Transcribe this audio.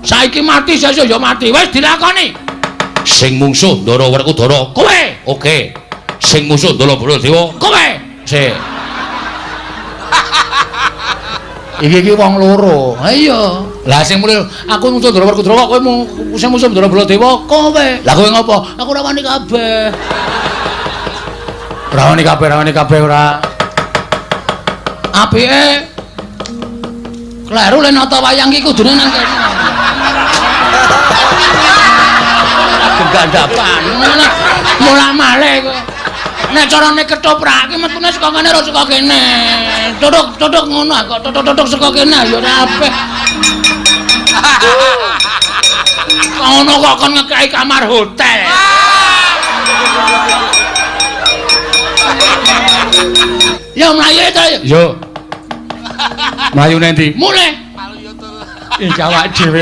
Saiki mati sesuk ya mati. Wis dilakoni. Sing mungsuh Ndara Werkudara kowe. Oke. Sing musuh Ndara Baladewa kowe. Sik. Iki iki wong loro. Ha iya. Lah sing muni aku musuh Ndara Werkudara kowe sing musuh Ndara Baladewa kowe. Lah kowe ngopo? Aku ora wani kabeh. Ora wani kabeh, ora wani kabeh ora. Apike kleru le nata wayang iki kudune nang kene. Gandhapan. Mulah malih kowe. Nek carane ketoprak iki metune saka kene ora saka kene. Tutuk-tutuk ngono kok tutuk-tutuk saka kene ya ora apik. Ngono kok kon ngekeki kamar hotel. Ya mlayu to. Yo. Mlayu nendi? Mulih. Iki awak dhewe.